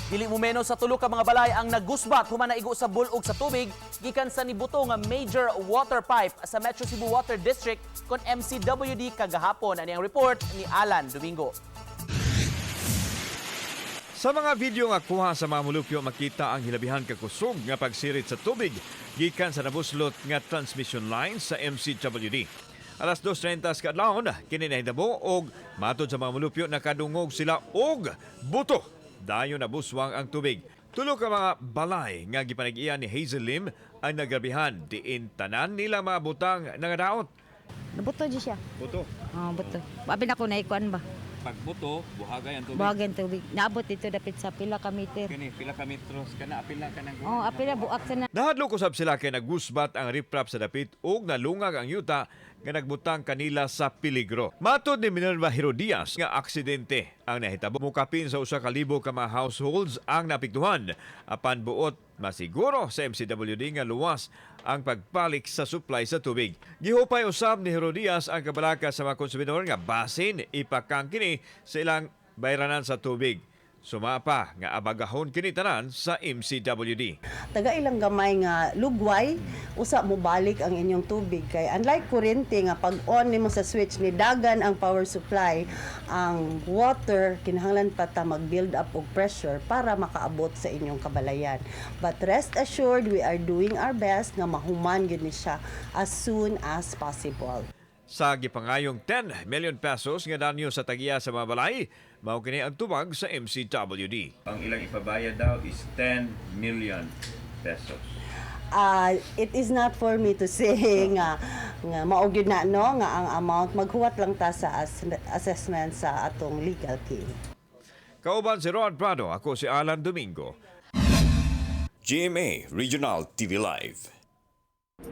Dili mo menos sa tulo ka mga balay ang nagusbat human naigo sa bulog sa tubig gikan sa nibuto nga major water pipe sa Metro Cebu Water District kon MCWD kagahapon. Ani ang report ni Alan Domingo. Sa mga video nga kuha sa mga mulupyo, makita ang hilabihan ka kusog nga pagsirit sa tubig gikan sa nabuslot nga transmission line sa MCWD. Alas 2:30 sa kadlawon kini nahitabo og matod sa mga mulupyo, nakadungog sila og buto. Dayon nabuswang ang tubig. Tulo ka mga balay nga gipanag-iya ni Hazel Lim ang nagrabihan, diin tanan nila mga butang nangadaot. Buto di siya. Buto. Oh, buto. Abi na ko na ikuan ba? Pagbuto, buhagay ang tubig. Buhagan tubig. Naabot dito dapit sa pila ka meter. Kini pila ka metros kana, apila ka nang Oh, apila buak sa na. Nahadlok usab sila kay nagusbat ang riprap sa dapit ug nalungag ang yuta nga nagbutang kanila sa peligro. Matod ni Minerva Herodias nga aksidente ang nahitabo. Mukapin sa 1,000 ka mga households ang naapektuhan. Apan buot masiguro sa MCWD nga luwas ang pagbalik sa supply sa tubig. Gihupay usab ni Herodias ang kabalaka sa mga konsumidor nga basin ipakang kini sa ilang bayranan sa tubig. Sumapa nga abagahon kini tanan sa MCWD. Taga ilang gamay nga lugway usa mo balik ang inyong tubig, kay unlike kuryente nga pag on nimo sa switch ni dagan ang power supply, ang water kinahanglan pa ta mag-build up og pressure para makaabot sa inyong kabalayan. But rest assured, we are doing our best nga mahuman gyud ni siya as soon as possible. Sa gipangayong 10 million pesos nga danyo sa tagiya sa mga balay, mao kini ang tubag sa MCWD. Ang ilang ipabayad daw is 10 million pesos. It is not for me to say nga mao gyud na, no, nga ang amount. Maghuwat lang ta sa assessment sa atong legal team. Kauban si Rod Prado, ako si Alan Domingo. GMA Regional TV Live.